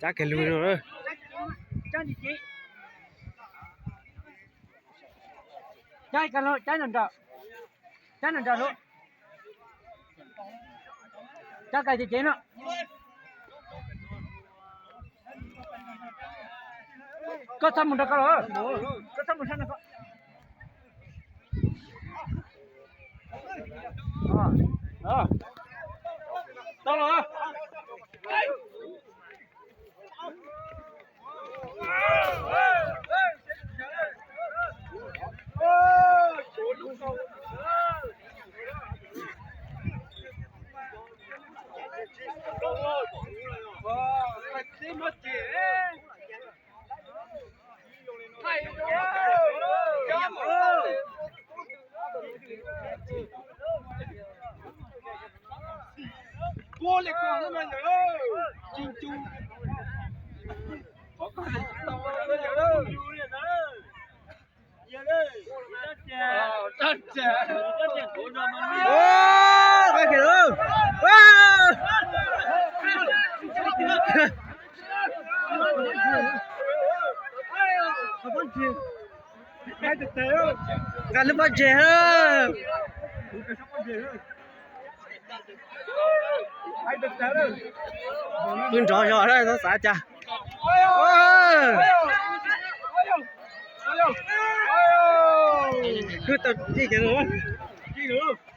Cab kiag lug no. Cab, cab nram nram, cab nram nram lug. Cab kiag ceev ceev no. Koj txhob mus nrog koj los, koj txhob mus nrog koj. Tau los. Nqa lub pob ntseg. Pw nrov zog txhob xav cas. Kwv tau ci cas.